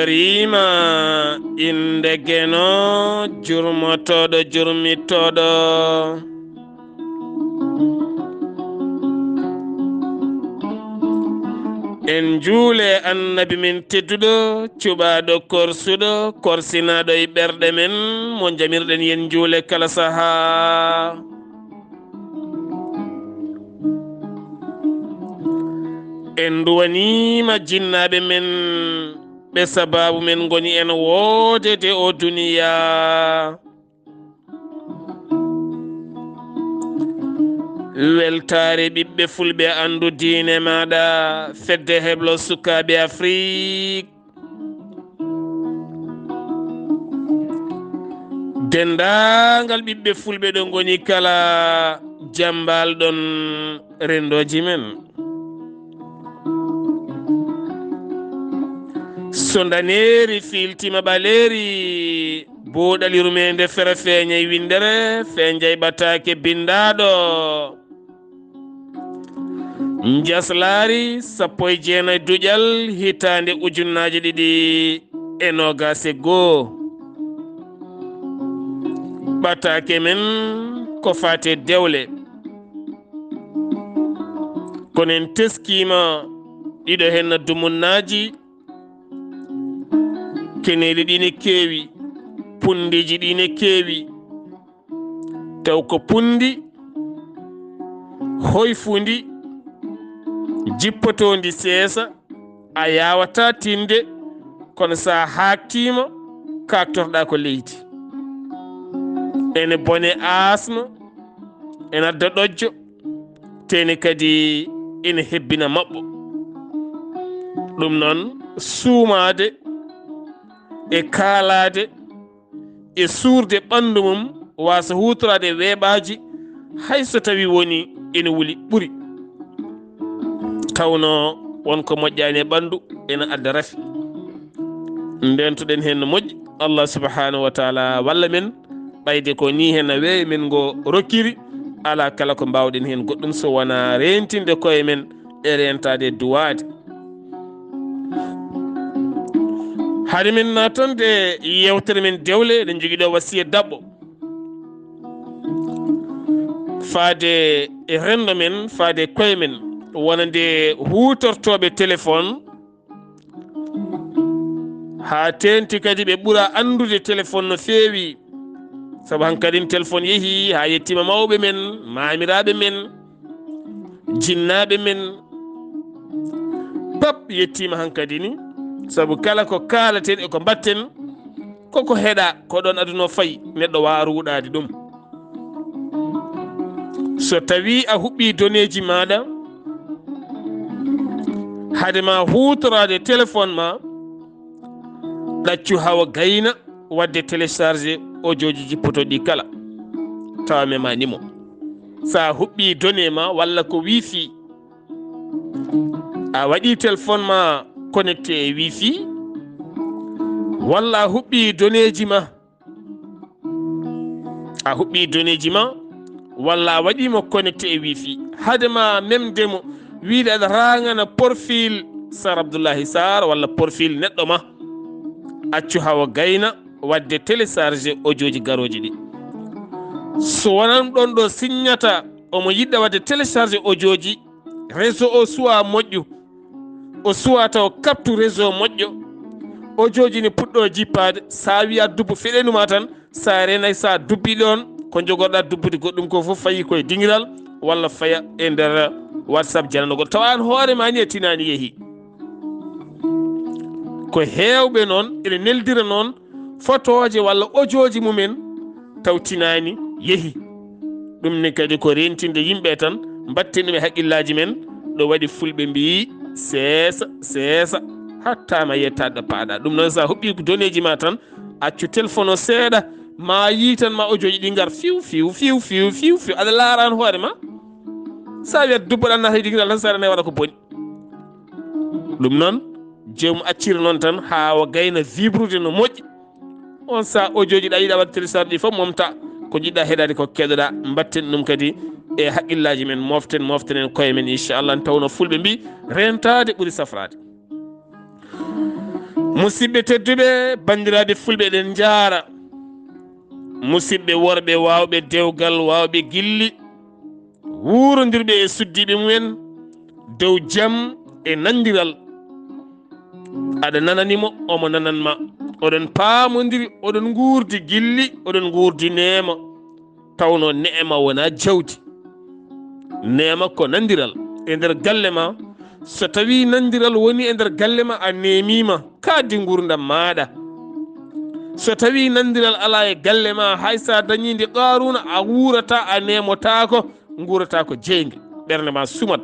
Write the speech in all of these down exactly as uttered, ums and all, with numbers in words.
Riima innde Geno, jurmotooɗo, jurmitooɗo. En njuule Annabi men tedduɗo, cuɓaaɗo, korsuɗo, korsinaaɗo e ɓerɗe men, mo njamirɗen yen njuule kala sahaa. En nduwaniima jinnaaɓe men, ɓe sabaabu men ngoni en woodede o duniyaa. Weltaare ɓiɓɓe fulɓe, anndu diine maaɗa, fedde heblo sukaaɓe Afrik. Denndaangal ɓiɓɓe fulɓe ɗo ngoni kala, jambal ɗon renndooji men. So ndaneeri fiiltiima ɓaleeri, buuɗali rumeende fere feeñay winndere, feeñay ɓataake binndaaɗo. Njaslaari sappo e jeenayi duƴal hitaande ujunnaaje ɗiɗi e noogaas e goo. Ɓataake men ko faati e dewle. Kono en teskiima ɗiɗo heen na dumunnaaji, keneeli ɗi ne keewi, punndiiji ɗi ne keewi. Taw ko punndi hoyfundi, jippotoondi seesa, a yaawataa tinde, kono so a haaktiima, kaaktorɗaa ko leydi. Ene bone asma, ene adda ɗojjo, teni kadi ene hebbina maɓɓo. Ɗum noon, suumaade e kaalaade e suurde ɓanndu mum, waasa huutoraade weeɓaaji, hay so tawi woni ene wuli ɓuri. Tawno won ko moƴƴaani e ɓanndu, ene adda rafi. Ndeentoɗen heen no moƴƴi, Allah subhanahu wa taala walla men, ɓayde ko ni heen no weeyo men ngo rokkiri, alaa kala ko mbaawɗen heen goɗɗum so wonaa reentinde koye men e reentaade e duwaade. Hade men naatande e yeewtere men dewle, eɗen njogii ɗo wasiya daɓɓo. Faade e renndo men, faade e koye men, wonande huutortooɓe téléphone, haa teenti kadi ɓe ɓura anndude téléphone no feewi. Sabu hankadin téléphone yehii haa yettiima mawɓe men, maamiraaɓe men, jinnaaɓe men, pap yettiima hankadi ni. Sabu kala ko kaalaten e ko mbatten, koko heɗa, ko ɗon aduna o fayi, neɗɗo waawa ruuɗaade ɗum. So tawi a huɓɓi doneeji maaɗa, hade ma huutoraade téléphone ma, ɗaccu hawa gayna waɗde téléchargé audiojiji jippotooɗi kala, tawa mema nimo. Sa huɓɓi données ma walla ko wifi, a waɗi téléphone ma connecté e wifi, walla a huɓɓi données ji ma, a huɓɓi données ji ma, walla a waɗi mo connecté e wifi, hade ma memde mo, wiide aɗa raŋana profil Sar Abdoullahi Sar walla profil neɗɗo ma, accu hawa gayna waɗde téléchargé audio ji garooji ɗi. So wonan ɗon ɗo signata omo yiɗa waɗde téléchargé audio ji, réseau o suwa moƴƴu, o suwa taw kaptu réseau moƴƴo, audio ji ne puɗɗo jippaade, sa wiya dubbo feɗenuma tan, sa renay, sa dubbi ɗon, ko jogorɗa dubbude goɗɗum ko fof fayi koye dingiral walla faya e nder WhatsApp jananogol. Tawa an hoore ma ni a tinani yeehi. Ko heewɓe noon ene neldira noon fotooje walla audio ji mumen taw tinani yeehi. Ɗum ne kadi ko rentinde yimɓe tan, mbatten ɗum e haqqillaaji men. Ɗo waɗi fulɓe mbiyi seesa, seesa, hatta ma yettaade ɗo paaɗa. Ɗum noon sa huɓɓi ko données ji ma tan, accu téléphone o seeɗa, ma yi tan ma audio ji ɗi ngar fiw, fiw, fiw, fiw, fiw, fiw. Aɗa laara an hoore ma. Sa wiyat dubbo ɗan nata e dingiral tan, sa renay waɗa ko boni. Ɗum noon, joomum accira noon tan haa o gayna vibrude no moƴƴi. On sa audio ji ɗa yiɗa waɗde télécharge ɗi fof momta. Ko jiɗɗa heɗade ko keɗoɗa. Mbatten ɗum kadi e haqqillaaji men, moften, moften en koye men, inchallah. Tawno fulɓe mbi, rentaade ɓuri safraade. Musidɓe tedduɓe, banndiraaɓe fulɓe, eɗen njaara. Musidɓe worɓe waawɓe dewgal, waawɓe gilli, wuurondirɓe e suddiiɓe mumen dow jam e nanndiral. Aɗa nanani mo, omo nananma. Oɗon paamondiri, oɗon nguurdi gilli, oɗon nguurdi neema. Tawnoo neema wonaa jawdi. Neema ko nanndiral e nder galle ma. So tawii nanndiral woni e nder galle ma, a neemiima, kaadi nguurndam maaɗa. So tawii nanndiral alaa e galle ma, hay so a dañii nde Qaaruuna, a wuurataa, a neemotaako, nguurataa ko jeynge. Ɓernde ma sumat,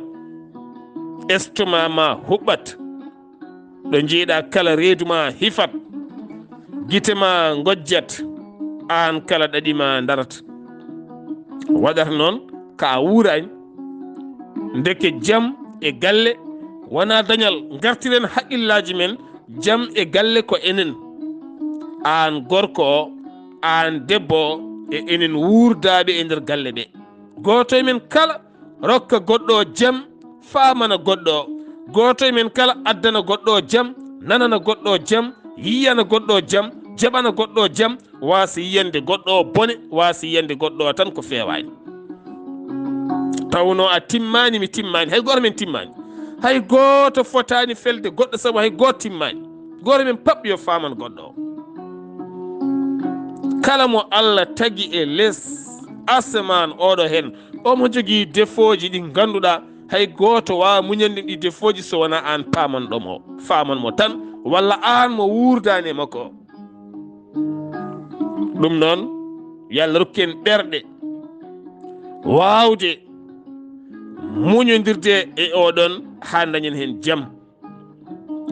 estomac ma huɓɓat. Ɗo njiiɗa kala, reedu ma hifat, gite ma ngojjat, aan kala ɗaɗi ma ndarat. Waɗata noon ka a wuuraani. Ndeke jam e galle wonaa dañal. Ngartiren haqqillaaji men, jam e galle ko enen. Aan gorko o, aan debbo o, e enen wuurdaaɓe e nder galle ɓe. Gooto e men kala rokka goɗɗo o jam, faamana goɗɗo o. Gooto e men kala addana goɗɗo o jam, nanana goɗɗo o jam, yiyana goɗɗo o jam, jaɓana goɗɗo o jam, waasa yiyande goɗɗo o bone, waasa yiyande goɗɗo o tan ko feewaani. Tawnoo a timmaani, mi timmaani, hay gooto men timmaani. Hay gooto fotaani felde goɗɗo sabu hay gooto timmaani. Gooto men pap yo faaman goɗɗo o. Kala mo Allah tagi e les asamaan oɗo heen, omo jogii defooji ɗi ngannduɗaa hay gooto waawaa muñande ɗi defooji so wonaa aan paamanɗo mo, faaman mo tan, walla aan mo wuurdaani e makko o. Ɗum noon, yo Allah rokku en ɓerɗe waawde muñondirde e oɗon haa dañen heen jam.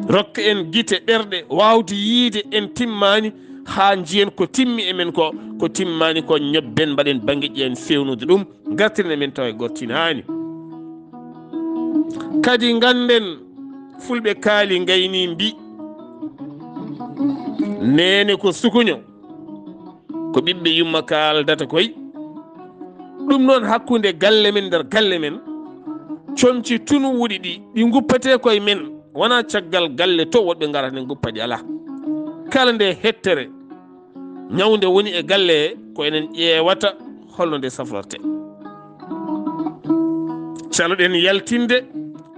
Rokka en gite, ɓerɗe, waawde yiyde en timmaani, haa njiyen ko timmi e men ko, ko timmaani ko, ñobben, mbaɗen bannge ƴeen, feewnude ɗum, ngartiren e men tawa e gortinaani. Kadi ngannden, fulɓe kaali ngayni mbi, neene ko sukuño, ko ɓiɓɓe yumma kaaldata koy. Ɗum noon, hakkunde galle men, nder galle men, comci tunuwuɗi ɗi, ɗi nguppetee koye men, wonaa caggal galle to woɗɓe ngarata ne nguppa ɗi, alaa. Kala nde hettere ñawnde woni e galle he, ko enen ƴeewata holno nde safrorte. Caloɗen yaltinde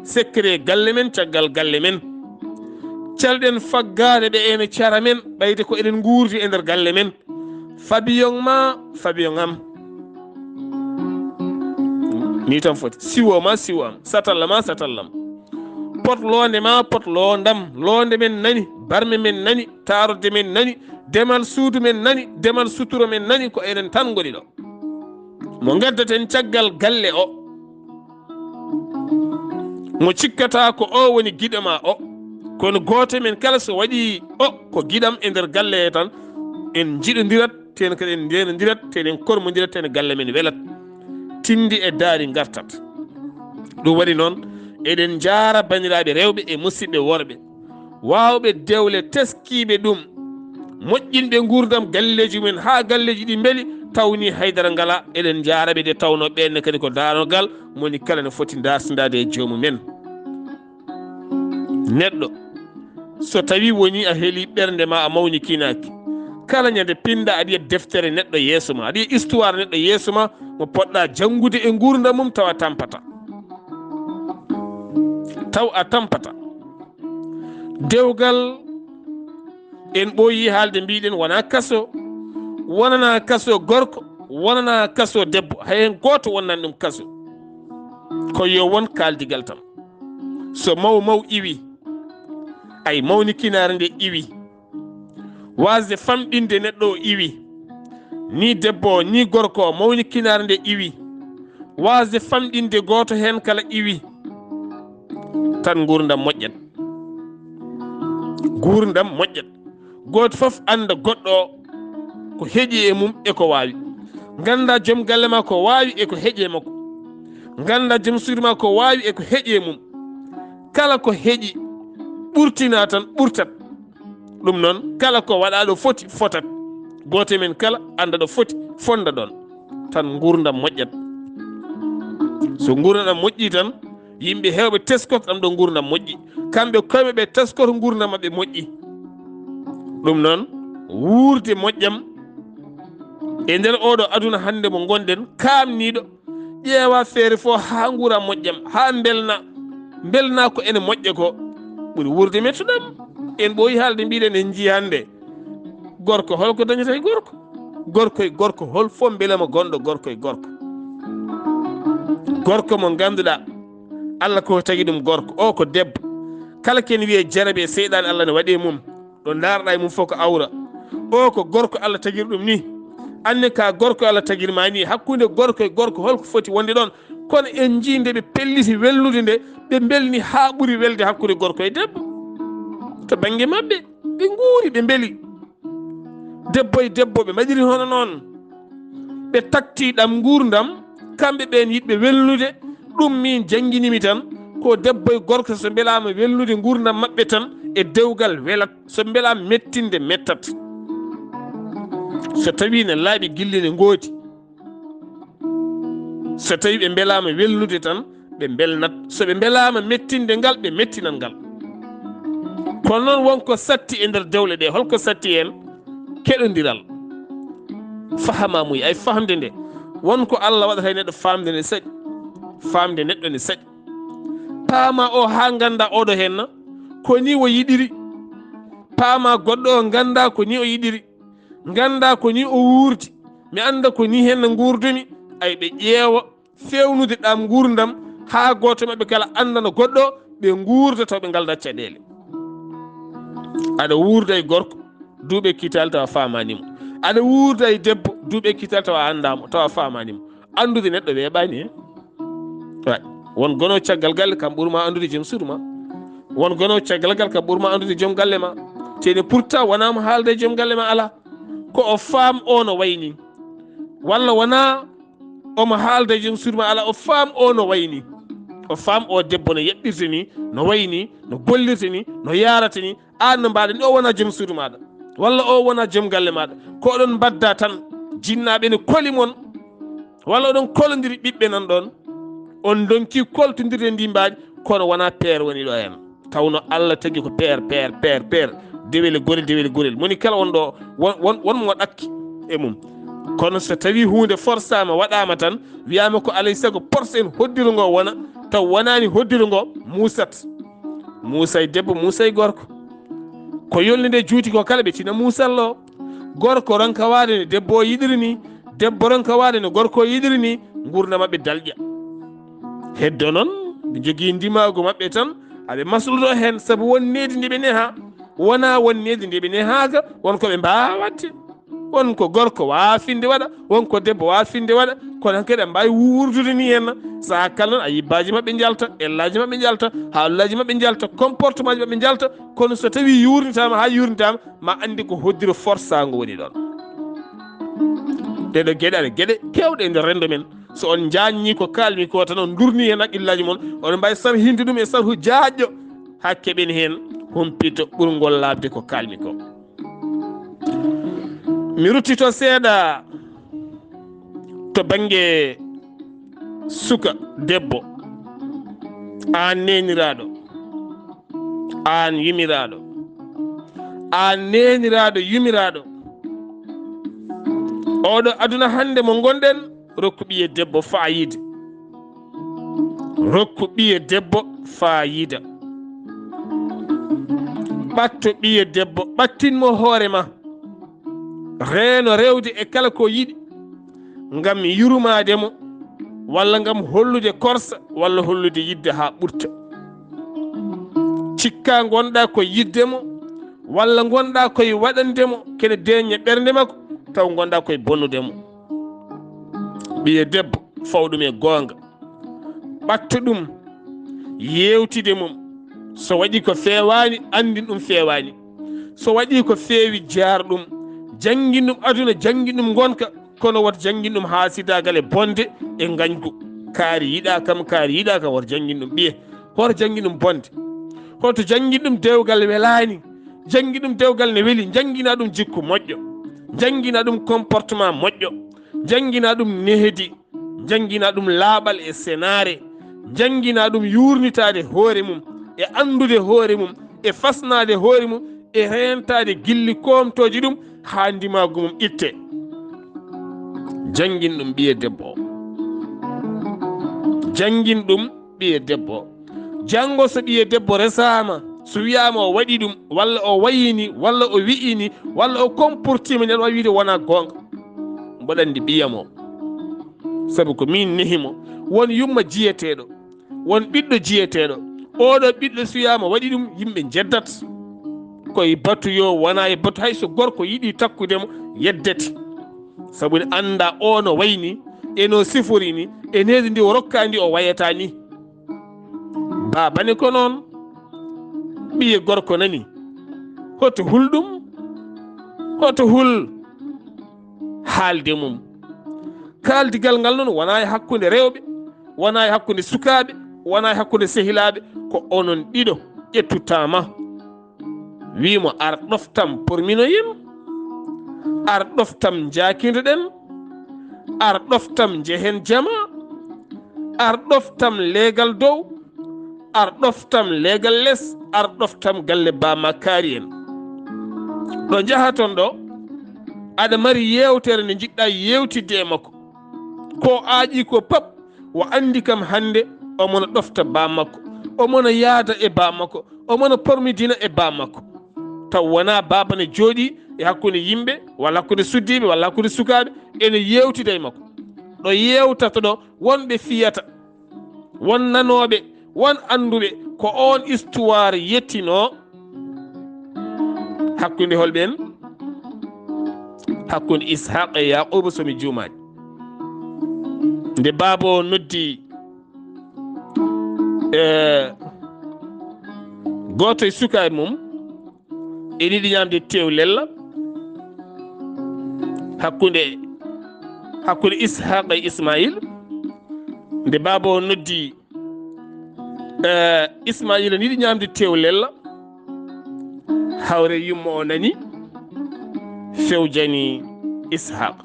secret galle men caggal galle men. Caloɗen faggaade ɓe ene cara men, ɓayde ko eɗen nguurdi e nder galle men. Fabiyoŋ ma, fabiyoŋ am. Ni tan foti. Siwo ma, siwo am. Satalla ma, satallam. Pot loonde ma, pot loondam. Loonde men nani, barme men nani, taarode men nani, demal suudu men nani, demal suturo men nani, ko enen tan ngoni ɗo. Mo ngaddaten caggal galle o, mo cikkata ko o woni giɗo ma o, kono gooto men kala so waɗi o ko giɗam e nder galle he tan, en njiɗondirat, ten kadi en ndenondirat, ten en kormondirat, ten galle men welat, tindi e daari ngartat. Ɗum waɗi noon, eɗen njaara banndiraaɓe rewɓe e musidɓe worɓe, waawɓe dewle teskiiɓe ɗum, moƴƴinɓe nguurndam galleeji mumen haa galleeji ɗi mbeli, tawni haydara ngala. Eɗen njaaraɓe de tawnoo ɓeen ne kadi ko daarogal moni kala ne foti dartindaade e joomumen. Neɗɗo, so tawi woni a heli ɓernde ma, a mawnikinaaki, kala ñande pinda aɗa yiya deftere neɗɗo yeeso ma, aɗa yiya histoire neɗɗo yeeso ma, mo poɗɗa janngude e nguurndam mum, tawa tampata. Taw a tampata. Dewgal, en ɓooyi haalde, mbiɗen wona kaso, wonana kaso gorko, wonana kaso debbo, hay heen gooto wonnan ɗum kaso. Ko yo won kaaldigal tan. So maw maw iwi, ay mawnikinaare nde iwi, waasde famɗinde neɗɗo o iwi, ni debbo o, ni gorko o, mawnikinaare nde iwi, waasde famɗinde gooto heen kala iwi, tan nguurndam moƴƴat. Nguurndam moƴƴat. Gooto fof annda goɗɗo o ko heƴi e mum e ko waawi. Ngannda joom galle ma ko waawi e ko heƴi e makko. Ngannda joom suudu ma ko waawi e ko heƴi e mum. Kala ko heƴi ɓurtina tan ɓurtat. Ɗum noon, kala ko waɗa ɗo foti, fotat. Gooto e men kala annda ɗo foti, fonda ɗoon. Tan nguurndam moƴƴat. So nguurndam moƴƴi tan, yimɓe heewɓe teskoto ɗam ɗo nguurndam moƴƴi. Kamɓe koye maɓɓe teskoto nguurndam maɓɓe moƴƴi. Ɗum noon, wuurde moƴƴam e nder oɗo aduna hannde mo ngonɗen, kaamniiɗo, ƴeewa feere fof haa nguura moƴƴam, haa mbelna, mbelna ko ene moƴƴa ko, ɓuri wuurde mettuɗam. En ɓooyi haalde, mbiɗen en njii hannde gorko, holko dañata e gorko? Gorko e gorko, hol fof mbelama gonɗo gorko e gorko? Gorko mo ngannduɗaa, Allah ko tagi ɗum gorko, o ko debbo. Kala ken wiye jarabe e seyɗaane, Allah ne waɗi e mum. Ɗo ndaarɗa e mum fof ko awra. O ko gorko Allah tagiri ɗum ni. Anne ka gorko Allah tagiri ma ni. Hakkunde gorko e gorko holko foti wonde ɗon? Kono en njii nde ɓe pelliti welnude nde, ɓe mbelni haa ɓuri welde hakkunde gorko e debbo. To bannge maɓɓe, ɓe nguuri, ɓe mbeli. Debbo e debbo ɓe mbaɗiri hono noon. Ɓe takti ɗam nguurndam, kamɓe ɓeen yiɗɓe welnude. Ɗum min jannginimi tan, ko debbo e gorko so mbelaama welnude nguurndam maɓɓe tan, e dewgal welat. So mbelaama mettinde mettat. So tawii ne laaɓi gilli ne ngoodi. So tawii ɓe mbelaama welnude tan, ɓe mbelnat. So ɓe mbelaama mettinde ngal, ɓe mettinan ngal. Kono noon won ko satti e nder dewle ɗe. Holko satti heen? Keɗondiral. Fahama muy, ay fahamde nde. Won ko Allah waɗata e neɗɗo faamde ne saɗi. Faamde neɗɗo ne saɗi. Paama o haa ngannda oɗo heen na, ko ni o yiɗiri. Paama goɗɗo o ngannda ko ni o yiɗiri. Ngannda ko ni o wuurdi. Mi annda ko ni heen na nguurdumi. Ay ɓe ƴeewa fewnude ɗam nguurndam haa gooto maɓɓe kala anndana goɗɗo, ɓe nguurda taw ɓe ngalda caɗeele. Aɗa wuurda e gorko, duuɓi kittaali tawa faamaani mo. Aɗa wuurda e debbo, duuɓi kittaali tawa a anndaa mo, tawa faamaani mo. Anndude neɗɗo weeɓaani he. Waay. Won gono caggal galle kam ɓurma anndude joom suudu ma. Won gono caggal galle kam ɓurma anndude joom galle ma. Te ne pourtant wonaa mo haalda e joom galle ma alaa. Ko o faam o no wayi nii. Walla wonaa omo haalda e joom suudu ma alaa, o faam o no wayi nii. O faam o debbo no yeɓɓirta nii, no wayi nii, no gollirta nii, no yaarata nii. Aan no mbaɗa nii, o wonaa joom suudu maaɗa. Walla o wonaa joom galle maaɗa. Ko oɗon mbadda tan, jinnaaɓe ne koli mon. Walla oɗon kolondiri ɓiɓɓe nan ɗon. On ndonki koltondirde ndi mbaadi, kono wonaa peer woni ɗo heen. Tawno Allah tagi ko peer, peer, peer, peer. Dewel e gorel, dewel e gorel. Moni kala won ɗo, won, won, won mo ɗakki e mum. Kono so tawii huunde forsaama, waɗaama tan, wiyaama ko alay sago force en hoddiro ngo wona, taw wonaani hoddiro ngo, muusat. Muusa e debbo, Muusa e gorko. Ko yolnde nde juuti ko kala ɓe tina muusallo. Gorko ronka waade no debbo o yiɗiri ni, debbo ronka waade no gorko o yiɗiri ni, nguurndam maɓɓe dalƴa. Heddo noon, ɓe njogii ndimaagu maɓɓe tan, aɓe masluɗo heen, sabu won needi ndi ɓe neha. Wonaa won needi ndi ɓe nehaaka, won ko ɓe mbaawa waɗde. Won ko gorko waafinde waɗa, won ko debbo waafinde waɗa, kono hankadi aɓe mbaawi wuurdude ni heen. Sahaa kala noon, a yibbaaji maɓɓe njalta, ellaaji maɓɓe njalta, haalulaaji maɓɓe njalta, comportement ji maɓɓe njalta, kono so tawii yuurnitaama haa yuurnitaama, ma anndi ko hoddiro forsaango woni ɗoon. Ɗeɗo geɗe aɗa geɗe keewɗe e nder renndo men. So on njaannyi ko kaalmi ko tan, on ndurni heen haqqillaaji mon, on mbaawi sarhinde ɗum e sarhu jaajɗo, haa keɓen heen humpito ɓurngol laaɓde ko kaalmi ko. Mi ruttito seeɗa to bannge suka debbo, aan neeniraaɗo, aan yumiraaɗo, aan neeniraaɗo yumiraaɗo. Oɗo aduna hannde mo ngonɗen, rokku ɓiye debbo faayida. Rokku ɓiye debbo faayida. Ɓatto ɓiye debbo, ɓattin mo hoore ma. Reeno rewde e kala ko yiɗi, ngam yurmaade mo, walla ngam hollude korsa, walla hollude yidde haa ɓurta. Cikka ngonɗa ko yidde mo, walla ngonɗa koye waɗande mo, kene deeƴna ɓernde makko, taw ngonɗa koye bonnude mo. Ɓiye debbo, faw ɗum e goonga. Ɓatto ɗum, yeewtide mum. So waɗi ko feewaani, anndin ɗum feewaani. So waɗi ko feewi, jaar ɗum. Janngin ɗum aduna, janngin ɗum ngonka, kono woto janngin ɗum haasidaagal e bonde e ngañgu. Kaari yiɗaa kam, kaari yiɗaa kam, woto janngin ɗum ɓiye. Hoto janngin ɗum bonde. Hoto janngin ɗum dewgal welaani. Janngin ɗum dewgal ne weli, janngina ɗum jikku moƴƴo. Janngina ɗum comportement moƴƴo. Janngina ɗum nehdi. Janngina ɗum laaɓal e senaare. Janngina ɗum yuurnitaade hoore mum, e anndude hoore mum, e fasnaade hoore mum, e reentaade gilli koomtooji ɗum haa ndimaagu mum itte. Janngin ɗum ɓiye debbo o. Janngin ɗum ɓiye debbo o. Janngo so ɓiye debbo resaama, so wiyaama o waɗi ɗum, walla o wayini, walla o wi'ini, walla o comportiima, nden waawi wiide wonaa goonga. Mboɗo anndi ɓiyam o. Sabu ko min nehi mo. Won yumma jiyeteeɗo, won ɓiɗɗo jiyeteeɗo. Oɗo ɓiɗɗo so wiyaama waɗi ɗum, yimɓe njeddat. Ko e batu yo wona e batu, hay so gorko yiɗi takkude mo, yeddete. Sabu ne annda o no wayni, e no sifori ni, e nehdi ndi o rokka ndi o wayata ni. Baaba ne ko noon, ɓiye gorko nani. Hoto hul ɗum, hoto hul haalde mum. Kaaldigal ngal noon wona e hakkunde rewɓe, wona e hakkunde sukaaɓe, wona e hakkunde sehilaaɓe, ko onon ɗiɗo ƴettutaama. Wii mo, "Ar ɗoftam porminoyen, ar ɗoftam njaakindoɗen, ar ɗoftam njehen jama, ar ɗoftam leegal dow, ar ɗoftam leegal les, ar ɗoftam galle ba ma kaari en." Ɗo njahaton ɗo, aɗa mari yeewtere nde njiɗɗa yeewtidde e makko. Ko aaƴi ko pap, o anndi kam hannde omo no ɗofta ba makko, omo no yaada e ba makko, omo no pormidina e ba makko. Taw wonaa baaba ne jooɗii e hakkunde yimɓe, walla hakkunde suddiiɓe, walla hakkunde sukaaɓe, ene yeewtida e makko. Ɗo yeewtata ɗo, wonɓe fiyata, won nanooɓe, won annduɓe, ko oon histoire yettinoo. Hakkunde holɓen? Hakkunde Ishaq e Yaquba, so mi juumaani. Nde baaba o noddi, eh, gooto e sukaaɓe mum, ene yiɗi ñaamde tew lella. Hakkunde, hakkunde Ishaq e Ismail, nde baaba o noddi, eh, Ismaila ne yiɗi ñaamde tew lella. Hawre yumma o nani, fewjani Ishaq.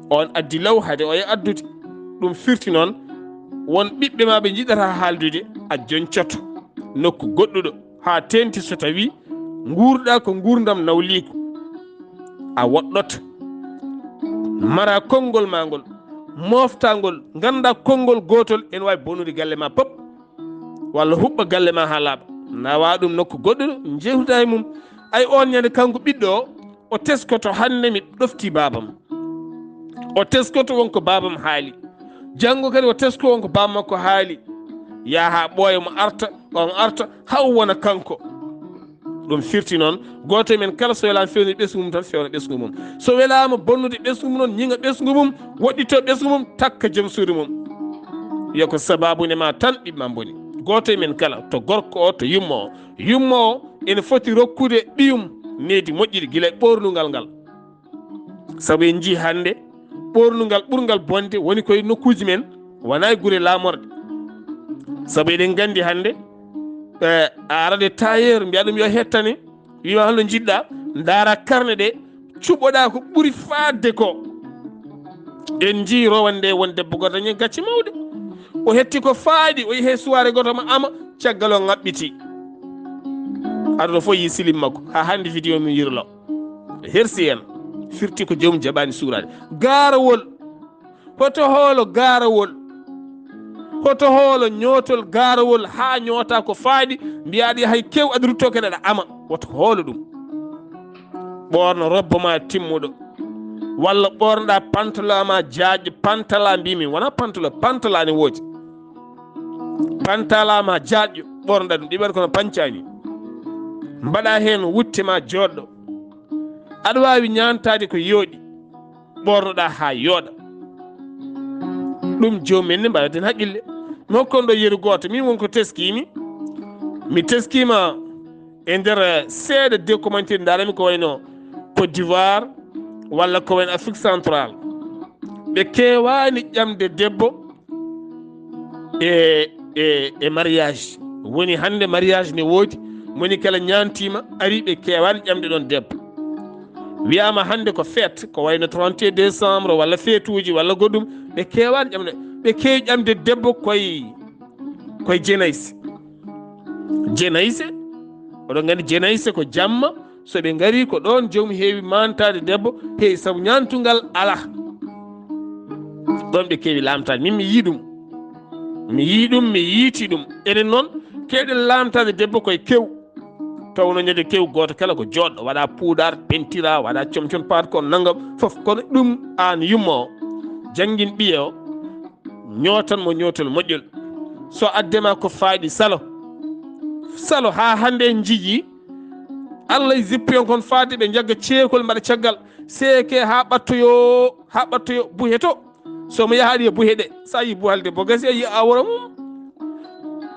On addi law hade o e addude. Ɗum firti noon, won ɓiɓɓe ma ɓe njiɗata haaldude, a joncoto nokku goɗɗuɗo haa teenti so tawi nguurɗa ko nguurndam nawliigu. A woɗɗoto. Mara konngol ma ngol, mofta ngol, ngannda konngol gootol ene waawi bonude galle ma pop, walla huɓɓa galle ma haa laaɓa. Nawa ɗum nokku goɗɗo, njeewtuda e mum. Ay, on ñande kanko ɓiɗɗo o, o teskoto, "Hannde mi ɗofti baabam." O teskoto won ko baabam haali. Janngo kadi o tesko won ko baaba makko haali. Yaha haa ɓooya mo arta, o mo arta, haa o wona kanko. Ɗum firti noon, gooto e men kala so welaama fewnude ɓesngu mum tan, fewna ɓesngu mum. So welaama bonnude ɓesngu mum noon, ñiŋa ɓesngu mum, woɗɗito ɓesngu mum, takka jom suudu mum. Wiya ko sabaabu ne ma tan ɓiɓɓe ma mboni. Gooto e men kala, to gorko o, to yumma o. Yumma o ene foti rokkude ɓiyum nehdi moƴƴiri gila e ɓoornungal ngal. Sabu en njii hannde ɓoornungal ɓurngal bonde woni koye nokkuuji men, wonaa e gure laamorɗe. Sabu eɗen nganndi hannde, eh, a arat e tailleur, mbiya ɗum yo hettane, wiima hol no njiɗɗa, ndaara karne ɗe, cuɓoɗa ko ɓuri faadde ko. En njii rowande won debbo gooto dañi gacce mawɗe. O hetti ko faaɗi, o yehi soirée gooto mo ama, caggal o ŋaɓɓiti. Aduna fof yii silim makko, haa hannde vidéo mum yirlo. Hersi en, firti ko joomum jaɓaani suuraade. Gaarawol, hoto hoolo gaarawol, hoto hoolo ñootol gaarawol haa ñoota ko faaɗi, mbiyaa ɗi hay kew aɗa ruttoo kadi aɗa ama, woto hoolo ɗum. Ɓoorno robbo ma timmuɗo, walla ɓoornoɗa pantala ma jaajɗo, pantala mbimi, wona pantala, pantala ne woodi. Pantala ma jaajɗo, ɓoornoɗa ɗum, ɗi waɗi kono pancani. Mbaɗa heen wutte ma jooɗɗo. Aɗa waawi ñaantaade ko yooɗi, ɓoornoɗa haa yooɗa. Ɗum joomum en ne mbaɗaten haqqille. Mi hokkon ɗo yeru gooto, min won ko teskimi. Mi teskima e nder, eh, seeɗa documentaire ndarami ko wayno Côte d'Ivoire walla ko wayno Afrique Centrale. Ɓe keewaani ƴamde debbo e, e, e mariage. Woni hannde mariage ne woodi, moni kala ñaantiima, ari ɓe keewaani ƴamde ɗoon debbo. Wiyaama hannde ko fête, ko wayno trente et un décembre walla feetuuji walla goɗɗum, ɓe keewaani ƴamde, ɓe keewi ƴamde debbo koye, koye jenayse. Jenayse, Oɗon nganndi jenayse ko jamma, so ɓe ngari ko ɗoon joom heewi maantaade debbo, heewi sabu ñaantungal alaa. Ɗoon ɓe keewi laamtaade. Min mi yii ɗum. Mi yii ɗum, mi yiiti ɗum. Enen noon, keewɗen laamtaade debbo koye kew. Taw no ñande kew gooto kala ko jooɗɗo, waɗa puudar, pentira, waɗa comcon paat kon nangam, fof. Kono ɗum aan yumma o, janngin ɓiye o, ñootan mo ñootol moƴƴol. So addema ko faaɗi salo, salo haa hannde en njiyii, Allah e zippiyon kon faade ɓe njagga ceekol mbaɗa caggal, seeke haa ɓattoyo, haa ɓattoyo buhe to. So mo yahaɗi e buhe ɗe, so a yi buhalde bo gasi a yi awra mum.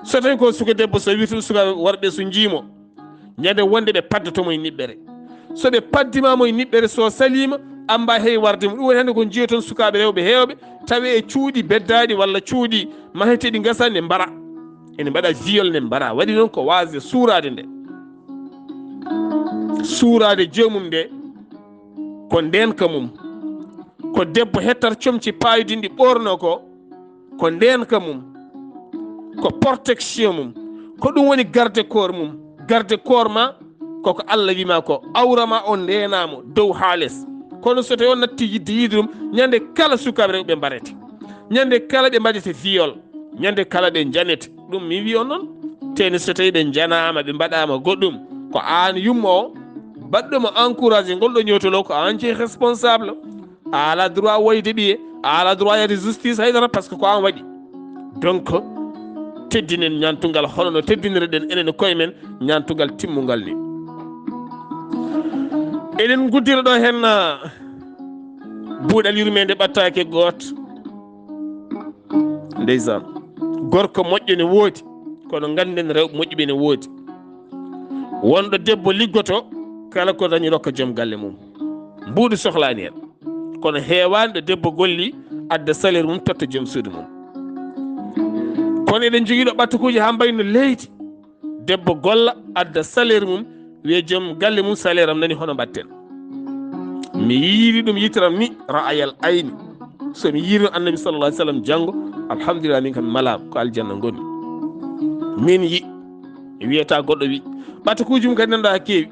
So tawi ko suka debbo, so wirtu suka worɓe so njiimo, ñande wonde ɓe paddoto mo e niɓɓere. So ɓe paddima mo e niɓɓere, so saliima, amba heewi warde mo. Ɗum woni hannde ko njiyoton sukaaɓe rewɓe heewɓe, tawi e cuuɗi beddaɗi walla cuuɗi maheteɗi ngasa ne mbara. Ene mbaɗa viol ne mbara. Waɗi noon ko waasde suuraade nde. Suuraade joomum nde, ko ndeenka mum. Ko debbo hettata comci paayodinɗi ɓoorno ko, ko ndeenka mum. Ko protection mum. Ko ɗum woni garde corps mum. Garde corps ma, koko Allah wima ko, awra ma o ndeenamo dow haa les. Kono so tawi on natti yidde yiide ɗum, ñande kala sukaaɓe rewɓe mbarete. Ñande kala ɓe mbaɗete viol. Ñande kala ɓe njanete. Ɗum mi wi on noon. Teni so tawi ɓe njanaama, ɓe mbaɗaama goɗɗum, ko aan yumma o, baɗɗo mo encouragé ngol ɗo ñootol o, ko aan jeyi responsable. A ala droit woyde ɓiye, a ala droit yahde justice haydara, parce que ko aan waɗi. Donc, teddinen ñaantungal hono no teddinirɗen enen e koye men ñaantungal timmungal ni. Eɗen nguddira ɗo hen, ah, buuɗal yurmeende ɓattaake goot. Ndeysaan. Gorko moƴƴo ne woodi, kono ngannden rewɓe moƴƴuɓe ne woodi. Wonɗo debbo liggoto, kala ko dañi rokka joom galle mum. Mbuuɗu sohlaani hen. Kono heewaani ɗo debbo golli, adda salaire mum, totta joom suudu mum. Kono eɗen jogii ɗo ɓattukuuji haa mbayno leydi. Debbo golla, adda salaire mum, wiya joom galle mum, salaire am nani, hono mbaɗten? Mi yiiri ɗum yitteram ni, ra'ayal ayni. So mi yiiri Annabi sallallahu alaihi wasallam janngo, alhamdulillah, min kam mi malaama, ko aljanna ngonmi. Min yi, mi wiyata goɗɗo wi. Ɓattukuuji mum kadi nan ɗo haa keewi.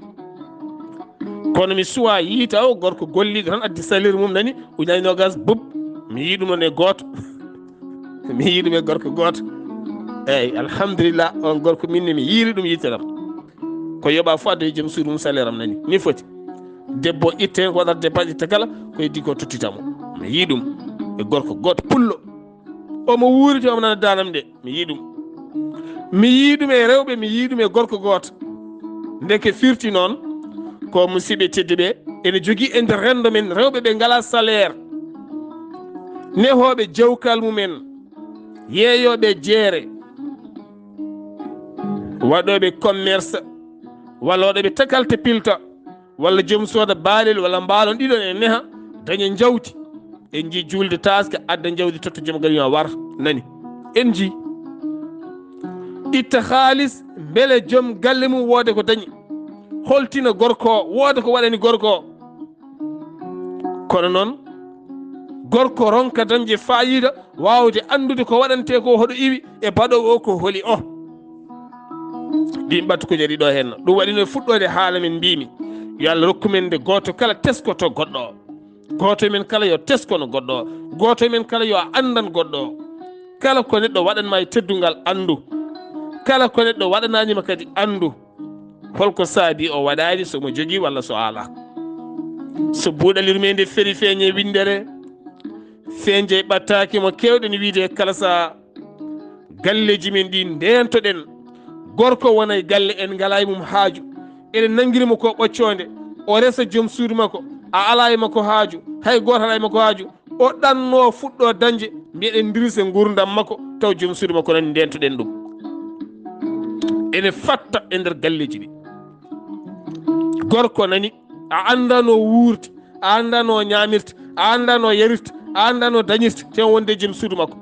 Kono mi suwa yiita o gorko golliiɗo tan addi salaire mum nani, ujunaaji noogaas bub. Mi yii ɗum noon e gooto. Mi yii ɗum e gorko gooto. Eyyi, alhamdulillah, on gorko min ne mi yiiri ɗum yitteram. Ko yoɓa fof adda e joom suudu mum salaire am nani. Ni foti. Debbo itte hen ko waɗata dépense itta kala, ko heddi ko tottita mo. Mi yii ɗum e gorko gooto pullo. Omo wuuriti, omo nana danam nde. Mi yii ɗum. Mi yii ɗum e rewɓe, mi yii ɗum e gorko gooto. Ndeke firti noon, ko musidɓe tedduɓe, ene jogii e nder renndo men rewɓe ɓe ngalaa salaire. Nehooɓe jawkal mumen, yeeyooɓe jeere, waɗooɓe commerce, walla waɗooɓe takalte pilta, walla joom sooda baalel walla mbaalon ɗiɗon e neha, daña njawdi. En njii juulde taaske, adda njawdi, totta joom galle ma war. Nani? En njii. Itta haalis, mbele joom galle mum wooda ko dañi. Holtina gorko o, wooda ko waɗani gorko o. Kono noon, gorko ronka dañde faayiida, waawde anndude ko waɗantee ko, hoɗo iwi, e baɗoowo o ko holi o. Ɗin ɓattukuuji ɗiɗo henna. Ɗum waɗi no fuɗɗoode haala men mbimi. Yo Allah rokku men nde gooto kala teskoto goɗɗo o. Gooto men kala yo teskono goɗɗo o. Gooto men kala yo anndan goɗɗo o. Kala ko neɗɗo waɗanma e teddungal, anndu. Kala ko neɗɗo waɗananima kadi, anndu. Holko saabi o waɗaani, so mo jogii walla so alaa? So buuɗal yurmeende feri feeñe winndere, feeñe ɓattaaki mo keewɗen wiide kala sahaa. Galleeji men ɗi ndeentoɗen. Gorko wona e galle, en ngalaa e mum haaju. Eɗen nanngiri mo ko ɓoccoonde. O resa joom suudu makko. A alaa e makko haaju. Hay gooto alaa e makko haaju. O ɗanno fuɗɗo dañde, mbiɗen ndirisa nguurndam makko, taw joom suudu makko nani, ndeentoɗen ɗum. Ene fatta e nder galleeji ɗi. Gorko nani, a anndaa no wuurti, a anndaa no ñaamirta, a anndaa no yarirta, a anndaa no dañirta, te wonde joom suudu makko.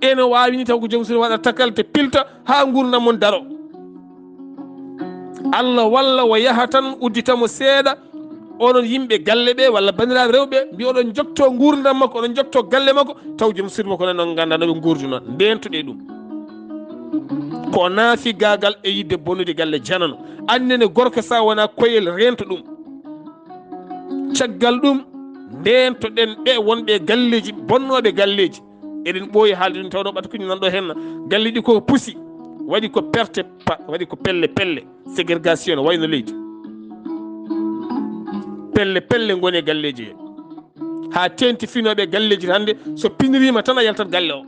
Ene waawi ni taw ko joom suudu waɗa takalte pilta haa nguurndam mon daro. Allah walla o yaha tan uddita mo seeɗa, onon yimɓe galle ɓe walla banndiraaɓe rewɓe, mbi oɗon njokto nguurndam makko, oɗon njokto galle makko, taw joom suudu makko nani on nganndaa no ɓe nguurduno, ndeentoɗe ɗum. Ko naafigaagal e yiɗde bonude galle janano. Annene gorko sa wona koyel reento ɗum. Caggal ɗum, ndeentoɗen ɓe wonɓe e galleeji, bonnooɓe galleeji. Eɗen ɓooyi haalde ɗum, tawno ɓatakuuji nan ɗo henna. Galleeji ko pusi, waɗi ko perte, pa-, waɗi ko pelle pelle, ségrégation no wayno leydi. Pelle pelle ngoni e galleeji he. Haa teeŋti finooɓe galleeji hannde, so piniriima tan a yaltat galle o.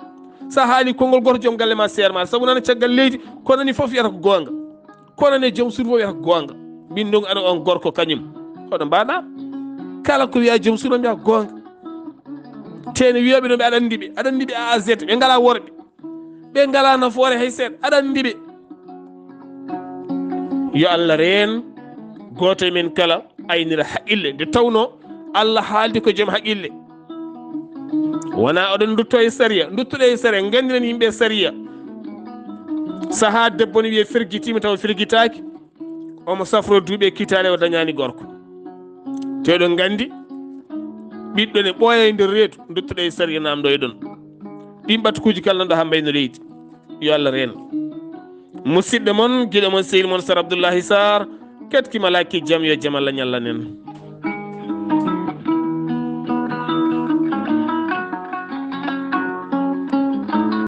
So a haali konngol gooto, joom galle ma seer ma, sabu nana caggal leydi, ko nani fof wiyata ko goonga. Kono ne joom suudu fof wiyata goonga. Min ɗum aɗa on gorko kañum. Hoɗo mbaɗa? Kala ko wiya joom suudu mbiya goonga. Tene wiyoɓe ɗum ɓe aɗa andi ɓe. Aɗa andi ɓe A Z. Ɓe ngala worɓe. Ɓe ngala nafoore hay seeɗa. Aɗa andi ɓe. Yo Allah reen gooto e men kala aynira haqqille. Nde tawno Allah haaldi ko joom haqqille. Wona oɗon ndutto e sariya, nduttuɗo e sariya, ngandiren yimɓe sariya. Saha debbo ne wiye firgitima taw firgitaki. Omo safro duuɓi e kitaale o dañaani gorko. Te eɗon nganndi, ɓiɗɗo ne ɓooya e nder reedu, nduttuɗo e sariya naamndo e ɗon. Ɗin ɓatukuuji kala nan ɗo haa mbayno leydi. Yo Allah reen. Musidɗo mon, giɗo mon, sehil mon, Sar Abdullahi Sar, ketki malaki jam yo jam Allah ñalla nen.